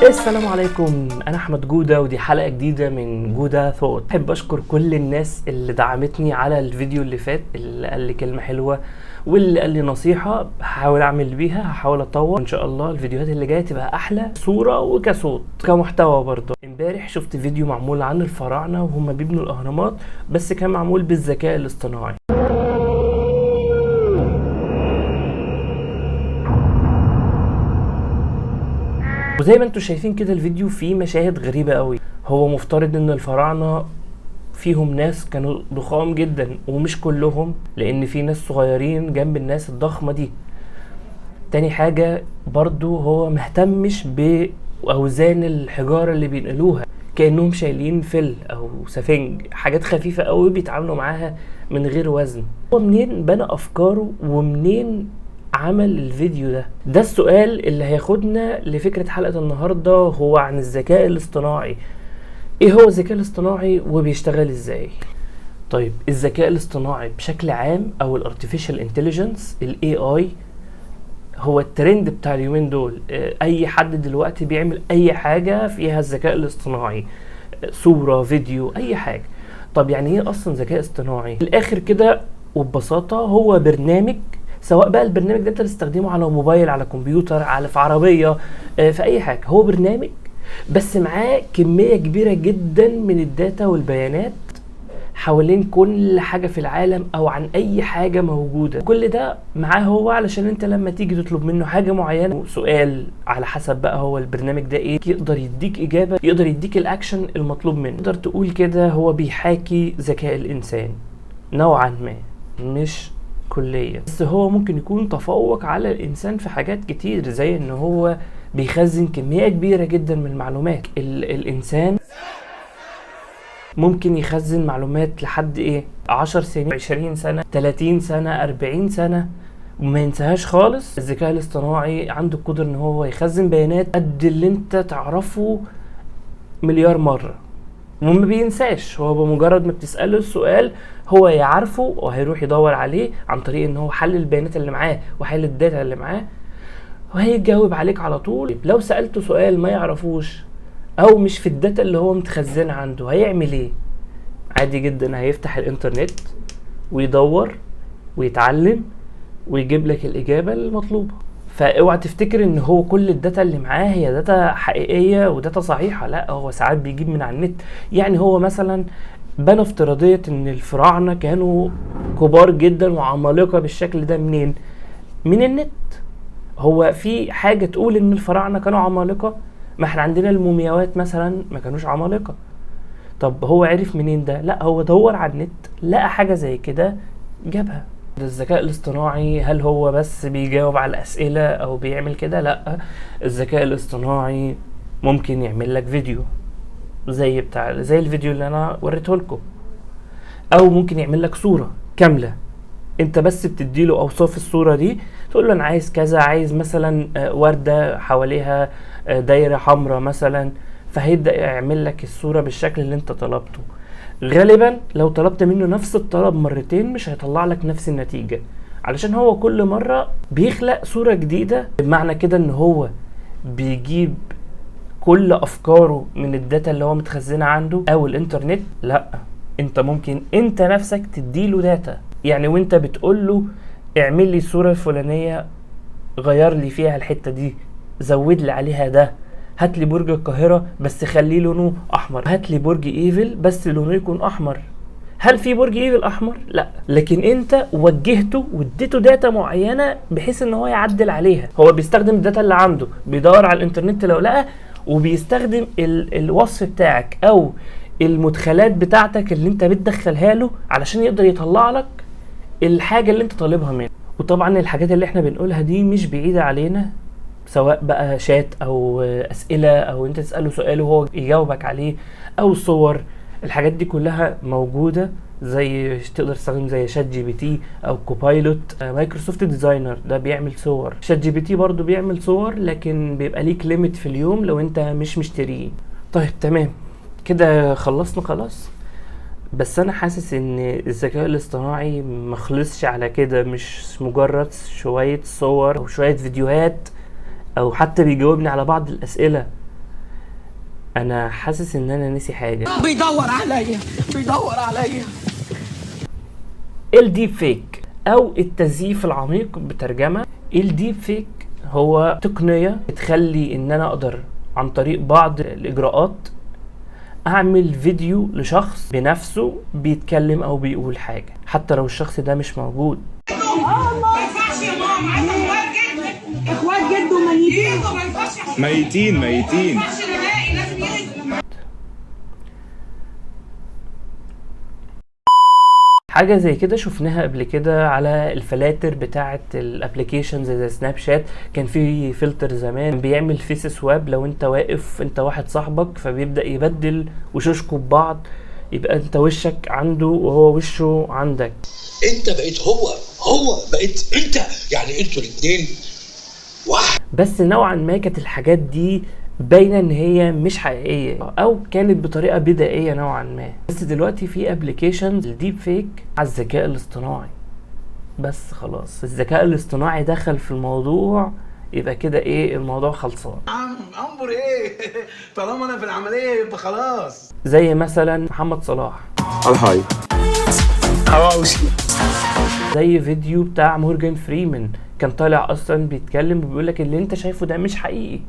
السلام عليكم، انا احمد جوده ودي حلقة جديدة من جوده ثوت. احب اشكر كل الناس اللي دعمتني على الفيديو اللي فات، اللي قال لي كلمة حلوة واللي قال لي نصيحة هحاول اعمل بيها، هحاول اطور ان شاء الله الفيديوهات اللي جاية تبقى احلى صوره وكصوت كمحتوى. برضه امبارح شفت فيديو معمول عن الفراعنة وهم بيبنوا الاهرامات، بس كان معمول بالذكاء الاصطناعي. وزي ما انتم شايفين كده الفيديو فيه مشاهد غريبة قوي. هو مفترض ان الفراعنة فيهم ناس كانوا ضخام جدا، ومش كلهم، لان في ناس صغيرين جنب الناس الضخمة دي. تاني حاجة برضو هو مهتمش بأوزان الحجارة اللي بينقلوها، كأنهم شايلين فل او سفنج، حاجات خفيفة قوي بيتعاملوا معاها من غير وزن. هو منين بنى افكاره ومنين عمل الفيديو ده؟ ده السؤال اللي هياخدنا لفكرة حلقة النهاردة، هو عن الذكاء الاصطناعي. ايه هو الذكاء الاصطناعي وبيشتغل ازاي؟ طيب الذكاء الاصطناعي بشكل عام او ال artificial intelligence ال AI هو الترند بتاع اليومين دول. اي حد دلوقتي بيعمل اي حاجة فيها الذكاء الاصطناعي، صورة، فيديو، اي حاجة. طب يعني ايه اصلا ذكاء اصطناعي؟ في الاخر كده وببساطة هو برنامج، سواء بقى البرنامج ده انت بتستخدمه على موبايل، على كمبيوتر، على في عربية، في اي حاجة. هو برنامج بس معاه كمية كبيرة جدا من ال data والبيانات حوالين كل حاجة في العالم او عن اي حاجة موجودة. كل ده معاه هو علشان انت لما تيجي تطلب منه حاجة معينة، سؤال، على حسب بقى هو البرنامج ده ايه، يقدر يديك اجابة، يقدر يديك الاكشن المطلوب منه. تقدر تقول كده هو بيحاكي ذكاء الانسان نوعا ما، مش كليا، بس هو ممكن يكون تفوق على الانسان في حاجات كتير، زي ان هو بيخزن كمية كبيرة جدا من المعلومات. الانسان ممكن يخزن معلومات لحد ايه، 10 سنين، 20 سنة، 30 سنة، 40 سنة، وما ينساهاش خالص. الذكاء الاصطناعي عنده القدرة ان هو يخزن بيانات قد اللي انت تعرفه مليار مرة، وما بينساش. هو بمجرد ما بتسأله السؤال هو يعرفه وهيروح يدور عليه عن طريق ان هو حل البيانات اللي معاه وحل ال data اللي معاه، وهيجاوب عليك على طول. لو سألته سؤال ما يعرفوش او مش في ال data اللي هو متخزنها عنده، هيعمل ايه؟ عادي جدا، هيفتح الانترنت ويدور ويتعلم ويجيب لك الإجابة المطلوبة. فاوعى تفتكر ان هو كل ال data اللي معاه هي data حقيقية و data صحيحة، لا، هو ساعات بيجيب من على النت. يعني هو مثلا بنى افتراضية ان الفراعنة كانوا كبار جدا وعمالقة بالشكل ده منين؟ من النت. هو في حاجة تقول ان الفراعنة كانوا عمالقة؟ ما احنا عندنا المومياوات مثلا ما كانوش عمالقة. طب هو عرف منين ده؟ لا، هو دور على النت لقى حاجة زي كده جابها. الذكاء الاصطناعي هل هو بس بيجاوب على الأسئلة أو بيعمل كده؟ لا، الذكاء الاصطناعي ممكن يعمل لك فيديو زي الفيديو اللي أنا وريته لكم، أو ممكن يعمل لك صورة كاملة. أنت بس بتديله أوصاف الصورة دي، تقول له أنا عايز كذا، عايز مثلا وردة حواليها دايرة حمراء مثلا، فهيبدأ يعمل لك الصورة بالشكل اللي أنت طلبته. غالبا لو طلبت منه نفس الطلب مرتين مش هيطلع لك نفس النتيجة، علشان هو كل مرة بيخلق صورة جديدة. بمعنى كده ان هو بيجيب كل افكاره من ال data اللي هو متخزنها عنده او الانترنت. لا، انت ممكن انت نفسك تديله data، يعني وانت بتقول له اعمل لي الصورة الفلانية، غير لي فيها الحتة دي، زود لي عليها ده، هات لي برج القاهرة بس خليه لونه أحمر، هات لي برج إيفل بس لونه يكون أحمر. هل في برج إيفل أحمر؟ لا، لكن أنت وجهته واديته data معينة بحيث إن هو يعدل عليها. هو بيستخدم ال data اللي عنده، بيدور على الإنترنت لو لقى، وبيستخدم الوصف بتاعك أو المدخلات بتاعتك اللي أنت بتدخلها له علشان يقدر يطلع لك الحاجة اللي أنت طالبها منه. وطبعا الحاجات اللي احنا بنقولها دي مش بعيدة علينا، سواء بقى شات او اسئلة او انت تساله سؤال وهو يجاوبك عليه او صور، الحاجات دي كلها موجودة. زي تقدر تستخدم زي ChatGPT او Copilot، Microsoft Designer ده بيعمل صور، ChatGPT برضو بيعمل صور، لكن بيبقى ليك limit في اليوم لو انت مش مشتريه. طيب تمام كده، خلصنا خلاص. بس انا حاسس ان الذكاء الاصطناعي مخلصش على كده، مش مجرد شوية صور او شوية فيديوهات او حتى بيجاوبني على بعض الاسئلة. انا حاسس ان انا نسي حاجة. بيدور عليا، بيدور عليا. ال deep fake او التزييف العميق بترجمه. ال deep fake هو تقنية بتخلي ان انا اقدر عن طريق بعض الاجراءات اعمل فيديو لشخص بنفسه بيتكلم او بيقول حاجة حتى لو الشخص ده مش موجود. ما ينفعش يا ماما، عايزه اخوات جد، اخوات جد وميتين، ما ينفعش، ميتين ميتين، ما ينفعش نهائي، لازم يجوا. حاجة زي كده شفناها قبل كده على الفلاتر بتاعه ال applications زي سناب شات. كان في فلتر زمان بيعمل face swap، لو انت واقف انت واحد صاحبك فبيبدا يبدل وشوشكوا ببعض، يبقى انت وشك عنده وهو وشه عندك. انت بقيت هو، هو بقيت انت، يعني انتوا الاثنين واحد. بس نوعا ما كانت الحاجات دي باينة ان هي مش حقيقية او كانت بطريقة بدائية نوعا ما. بس دلوقتي في applications ال deep fake على الذكاء الاصطناعي، بس خلاص الذكاء الاصطناعي دخل في الموضوع، يبقى كده ايه الموضوع خلصان. عم انبر ايه؟ طالما انا في العملية يبقى خلاص. زي مثلا محمد صلاح، الهاي، زي فيديو بتاع مورجان فريمان كان طالع اصلا بيتكلم وبيقول لك اللي انت شايفه ده مش حقيقي.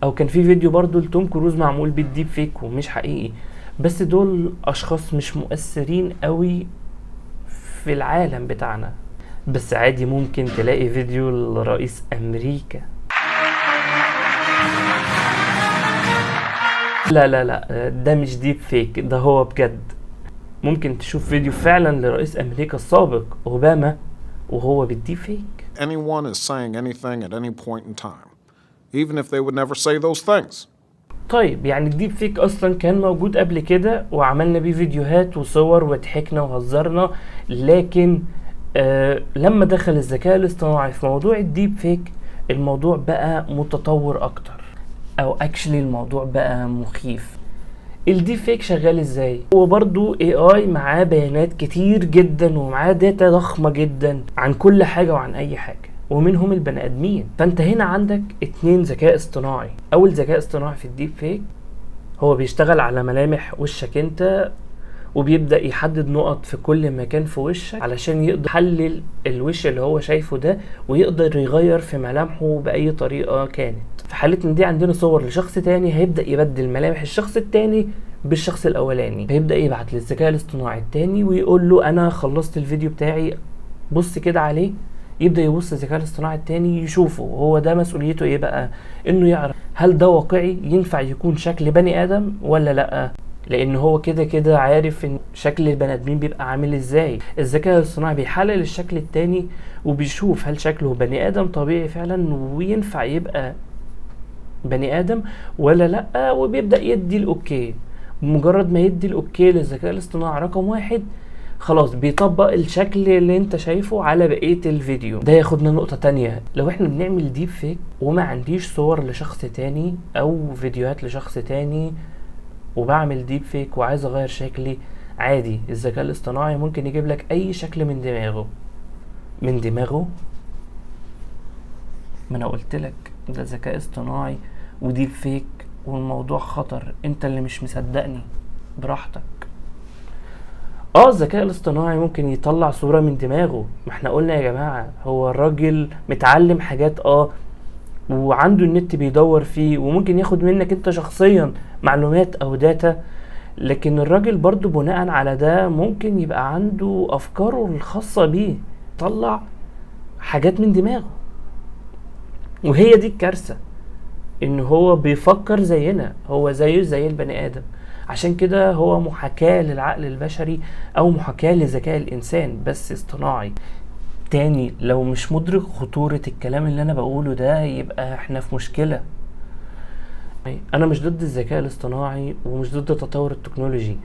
او كان في فيديو برضو لتوم كروز معمول بال deep fake ومش حقيقي. بس دول اشخاص مش مؤثرين قوي في العالم بتاعنا. بس عادي ممكن تلاقي فيديو لرئيس امريكا. لا لا لا، ده مش deep fake، ده هو بجد. ممكن تشوف فيديو فعلا لرئيس امريكا السابق اوباما وهو بال deep fake. Anyone is saying anything at any point in time, even if they would never say those things. طيب يعني ال deep fake اصلا كان موجود قبل كده وعملنا بيه فيديوهات وصور وضحكنا وهزرنا، لكن لما دخل الذكاء الاصطناعي في موضوع ال deep fake الموضوع بقى متطور اكتر، او actually الموضوع بقى مخيف. ال deep fake شغال ازاي؟ هو برضو AI معاه بيانات كتير جدا ومعاه data ضخمة جدا عن كل حاجة وعن اي حاجة، ومنهم البني ادمين. فانت هنا عندك اتنين ذكاء اصطناعي. اول ذكاء اصطناعي في ال deep fake هو بيشتغل على ملامح وشك انت، وبيبدأ يحدد نقط في كل مكان في وشك علشان يقدر يحلل الوش اللي هو شايفه ده ويقدر يغير في ملامحه بأي طريقة كانت. في حالتنا دي عندنا صور لشخص تاني، هيبدأ يبدل ملامح الشخص التاني بالشخص الأولاني. هيبدأ يبعت للذكاء الاصطناعي التاني ويقول له أنا خلصت الفيديو بتاعي، بص كده عليه. يبدأ يبص الذكاء الاصطناعي التاني يشوفه. هو ده مسؤوليته ايه بقى؟ انه يعرف هل ده واقعي، ينفع يكون شكل بني آدم ولا لأ، لان هو كده كده عارف ان شكل البني ادمين بيبقى عامل ازاي. الذكاء الاصطناعي بيحلل الشكل التاني وبيشوف هل شكله بني ادم طبيعي فعلا وينفع يبقى بني ادم ولا لا، وبيبدا يدي ال okay. مجرد ما يدي ال okay للذكاء الاصطناعي رقم واحد، خلاص بيطبق الشكل اللي انت شايفه على بقية الفيديو. ده ياخدنا نقطة تانية، لو احنا بنعمل deep fake وما عنديش صور لشخص تاني او فيديوهات لشخص تاني وبعمل deep fake وعايز اغير شكلي، عادي الذكاء الاصطناعي ممكن يجيب لك اي شكل من دماغه. من دماغه؟ ما انا قلت لك ده ذكاء اصطناعي و deep fake والموضوع خطر، انت اللي مش مصدقني براحتك. الذكاء الاصطناعي ممكن يطلع صورة من دماغه، ما احنا قلنا يا جماعة هو الراجل متعلم حاجات وعنده النت بيدور فيه، وممكن ياخد منك انت شخصيا معلومات او data، لكن الراجل برضو بناء على ده ممكن يبقى عنده افكاره الخاصة بيه، طلع حاجات من دماغه. وهي دي الكارثة، ان هو بيفكر زينا، هو زيه زي البني ادم، عشان كده هو محاكاة للعقل البشري او محاكاة لذكاء الانسان بس اصطناعي. تاني لو مش مدرك خطورة الكلام اللي انا بقوله ده يبقى احنا في مشكلة. انا مش ضد الذكاء الاصطناعي ومش ضد التطور التكنولوجي،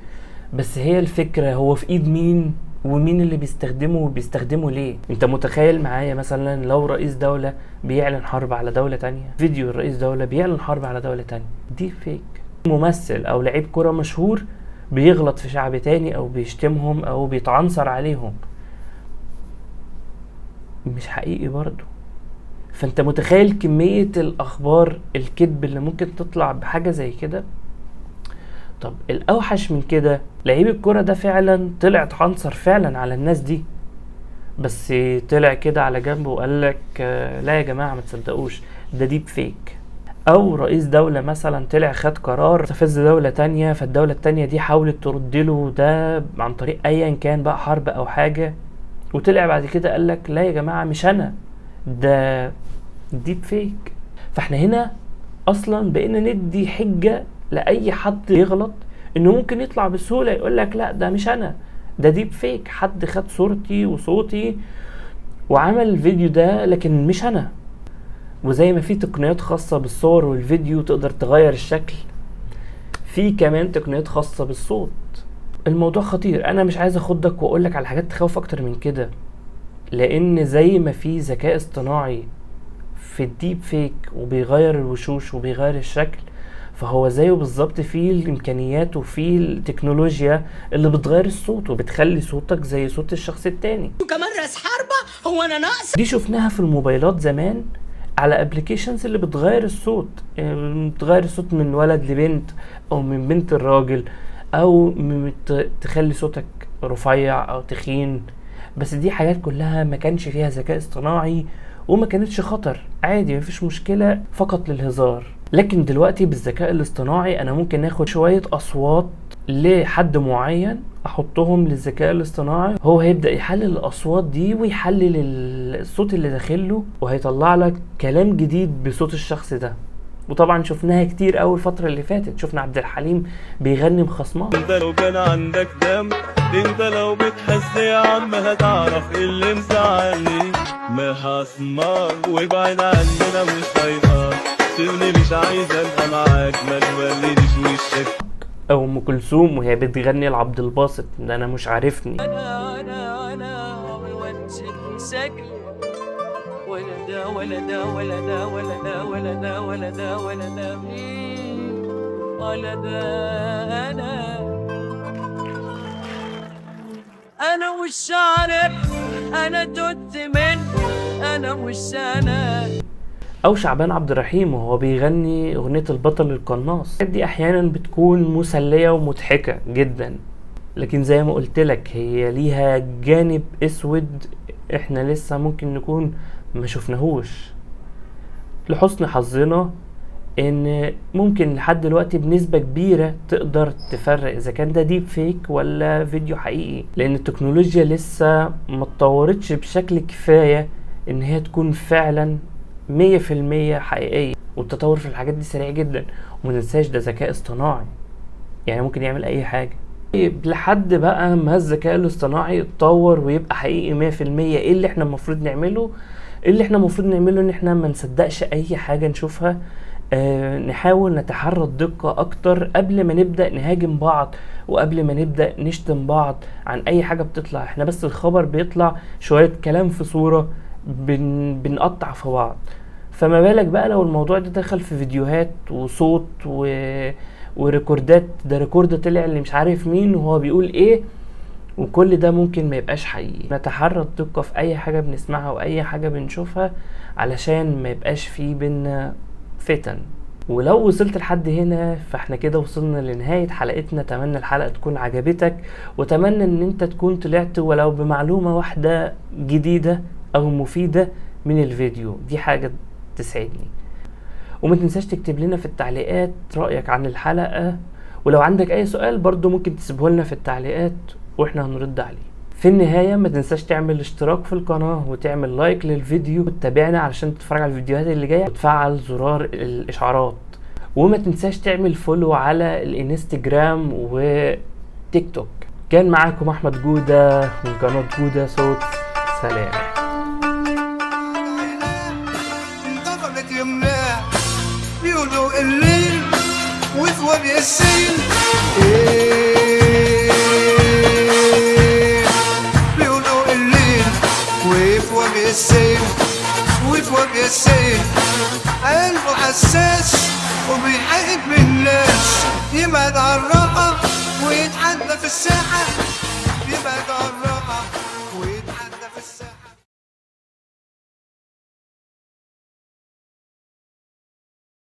بس هي الفكرة هو في ايد مين ومين اللي بيستخدمه وبيستخدمه ليه. انت متخيل معايا مثلا لو رئيس دولة بيعلن حرب على دولة تانية، فيديو الرئيس دولة بيعلن حرب على دولة تانية، deep fake. ممثل او لعيب كرة مشهور بيغلط في شعب تاني او بيشتمهم او بيتعنصر عليهم، مش حقيقي برضو. فانت متخيل كمية الاخبار الكذب اللي ممكن تطلع بحاجة زي كده. طب الاوحش من كده، لعيب الكرة ده فعلا طلع اتعنصر فعلا على الناس دي، بس طلع كده على جنب وقال لك لا يا جماعة ما تصدقوش، ده deep fake. او رئيس دولة مثلا طلع خد قرار استفز دولة تانية، فالدولة التانية دي حاولت ترد له ده عن طريق ايا كان بقى حرب او حاجة، وطلع بعد كده قال لك لا يا جماعة مش انا، ده deep fake. فاحنا هنا اصلا بقينا ندي حجة لاي حد يغلط انه ممكن يطلع بسهولة يقول لك لا ده مش انا، ده deep fake، حد خد صورتي وصوتي وعمل الفيديو ده لكن مش انا. وزي ما في تقنيات خاصة بالصور والفيديو تقدر تغير الشكل، في كمان تقنيات خاصة بالصوت. الموضوع خطير، انا مش عايز اخدك واقولك على حاجات تخوف اكتر من كده، لان زي ما في ذكاء اصطناعي في ال deep fake وبيغير الوشوش وبيغير الشكل، فهو زيه بالظبط في الامكانيات وفي التكنولوجيا اللي بتغير الصوت وبتخلي صوتك زي صوت الشخص التاني. وكمان راس حربة، هو انا ناقص؟ دي شفناها في الموبايلات زمان على applications اللي بتغير الصوت، بتغير الصوت من ولد لبنت او من بنت لراجل، او تخلي صوتك رفيع او تخين. بس دي حاجات كلها ما كانش فيها ذكاء اصطناعي وما كانتش خطر، عادي مفيش مشكلة، فقط للهزار. لكن دلوقتي بالذكاء الاصطناعي انا ممكن اخد شوية اصوات لحد معين احطهم للذكاء الاصطناعي، هو هيبدأ يحلل الاصوات دي ويحلل الصوت اللي داخله وهيطلع لك كلام جديد بصوت الشخص ده. وطبعا شفناها كتير اول فترة اللي فاتت، شفنا عبد الحليم بيغني مخصمان. انت لو كان عندك دم، انت لو بتحس يا عم هتعرف ايه اللي مزعلني، ما هسمعك وابعد عننا مش طايقك، سيبني مش عايز ابقى معاك، ما تولينيش وشك. او ام كلثوم وهي بتغني لعبد الباسط ده انا مش عارفني. انا انا انا وجهك ولا ده ولا ده ولا ده ولا ده ولا ده ولا ده ولا ده ولا ده، انا انا مش عارف، انا تهت من، انا مش انا. او شعبان عبد الرحيم وهو بيغني اغنية البطل القناص. دي احيانا بتكون مسلية ومضحكة جدا، لكن زي ما قلت لك هي ليها جانب اسود احنا لسه ممكن نكون ما شفناهوش. لحسن حظنا ان ممكن لحد دلوقتي بنسبة كبيرة تقدر تفرق اذا كان ده deep fake ولا فيديو حقيقي، لان التكنولوجيا لسه ما اتطورتش بشكل كفاية ان هي تكون فعلا 100% حقيقية، والتطور في الحاجات دي سريع جدا. وما ننساش ده ذكاء اصطناعي، يعني ممكن يعمل اي حاجة. لحد بقى ما الذكاء الاصطناعي يتطور ويبقى حقيقي 100%، ايه اللي احنا المفروض نعمله؟ اللي احنا المفروض نعمله ان احنا ما نصدقش اي حاجة نشوفها، نحاول نتحرى الدقة اكتر قبل ما نبدأ نهاجم بعض وقبل ما نبدأ نشتم بعض عن اي حاجة بتطلع. احنا بس الخبر بيطلع شوية كلام في صورة بنقطع في بعض، فما بالك بقى لو الموضوع ده دخل في فيديوهات وصوت وريكوردات، ده record طلع اللي مش عارف مين وهو بيقول ايه، وكل ده ممكن ما يبقاش حقيقي. نتحرى الدقة في اي حاجة بنسمعها واي حاجة بنشوفها علشان ما يبقاش في بينا فتن. ولو وصلت لحد هنا فاحنا كده وصلنا لنهاية حلقتنا. اتمنى الحلقة تكون عجبتك، واتمنى ان انت تكون طلعت ولو بمعلومة واحدة جديدة او مفيدة من الفيديو، دي حاجة تسعدني. وما تنساش تكتب لنا في التعليقات رأيك عن الحلقة، ولو عندك اي سؤال برضو ممكن تسيبه لنا في التعليقات واحنا هنرد عليه. في النهاية ما تنساش تعمل اشتراك في القناة وتعمل لايك للفيديو وتتابعنا علشان تتفرج على الفيديوهات اللي جاية وتفعل زرار الاشعارات، وما تنساش تعمل follow على الانستجرام وتيك توك. كان معاكم احمد جودة من قناة جودة صوت. سلام. الليل وثواب السيل بيقولوا الليل وثواب السيل وثواب السيل، قلبه حساس وبيحب الناس، يبعد عن الراحة ويتحدى في الساحة، يبعد عن